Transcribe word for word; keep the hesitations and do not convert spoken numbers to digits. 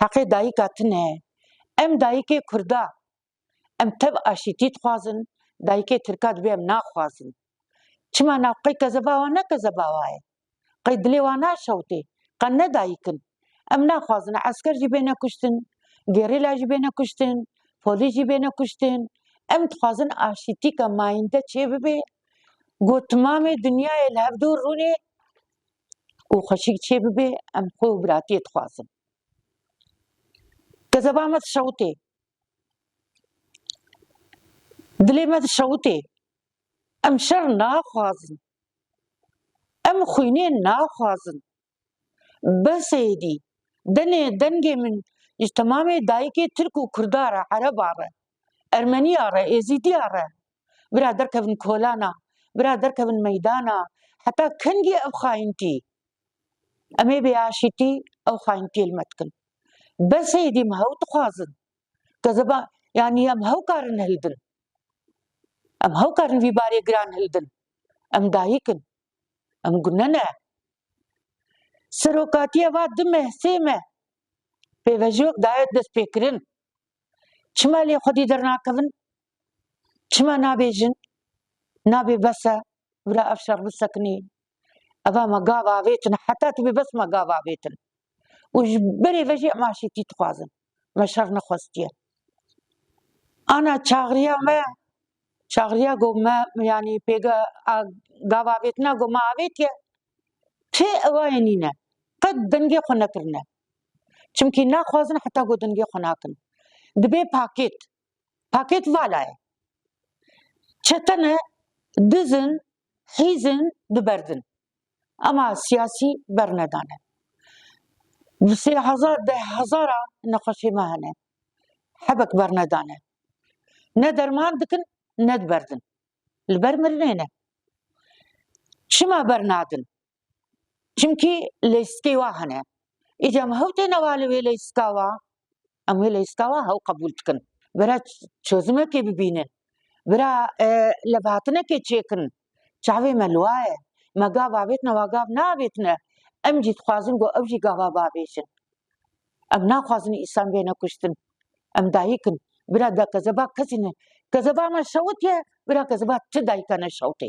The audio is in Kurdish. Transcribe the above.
Heqê dayika tune. Em dayikê Kurda, em tev aşîtî dixwazin, dayikê Tirka dibê em naxwazin. Çima na qey kezeba wan ne kezeba wa ye? Qey dilê wan naşewtê? Qe ne dayik in. Em naxwazin esker jî bêne kuştin, gerîla jî bêne kuştin, polîs jî bêne kuştin. Em dixwazin aşîtîka mayînde çêbibe, ku timamê dinyayê li hev dûr rûnê û xweşik çêbibe, em xwe û biratiyê dixwazin. Kezeba me dişewitê. Dilê me dişewitê. Em şer naxwazin. Em xwînê naxwazin. Bes êdî. Denê, dengê min ji temamê dayikê Tirk û Kurda re, Ereba re, Ermeniya re, Êzîdiya re. Bira derkevin kolana, bira derkevin meydana. Heta kengî ev xayintî? Em ê bê aşîtî ew xayintiyê li me dikin. Bes êdî, em hew dixwazin. Kezeba, yanî em hew karin hildin. Em hew karin vî barê giran hildin. Em dayik in. Em gune ne. Serokatiya va du meh, sê meh pêvajoyek daye destpêkirin. Çima lê xwedî dernakevin? Çima nabêjin? Nabê bes e, bira ev şer bisekinî. Eva me gav avêtin, heta tu bê bes me gav avêtin. Û ji berê ve jî em aşîtî dixwazin. Me şer nexwestiye. Ana çaxiriya me, çaxiriya ku me, yanî pêge a gav avêtina ku me avêtiye, tê ewa yê nîne. Qet dengê xwe nekirine. Çimkî naxwazin heta ku dengê xwe nakin. Dibê pakêt. Pakêt vala ye. Çete ne, diz in, hîz in, diberdin. Ama siyasî bernedane. Bi sê hezar, deh hezara nexweşê me hene. Hebek bernedane. Ne derman dikin, ne diberdin. Li ber mirinê ne. Çima bernadin? Çimkî leyskê wa hene. Îca em hew têne wa li wê leyska wa, em wê leyska wa hew qebûl dikin. Bira ç-, çözümekê bibînin. Bira, e, levhatinekê çêkin. Çavê me li wa ye. Me gav avêtine, wa gav neavêtine. Em jî dixwazin ku ew jî gava bavêjin. Em naxwazin însan bêne kuştin. Em dayik in. Bira da kezeba kesî ne. Kezeba me şewitiye, bira kezeba ti dayika neşewitê.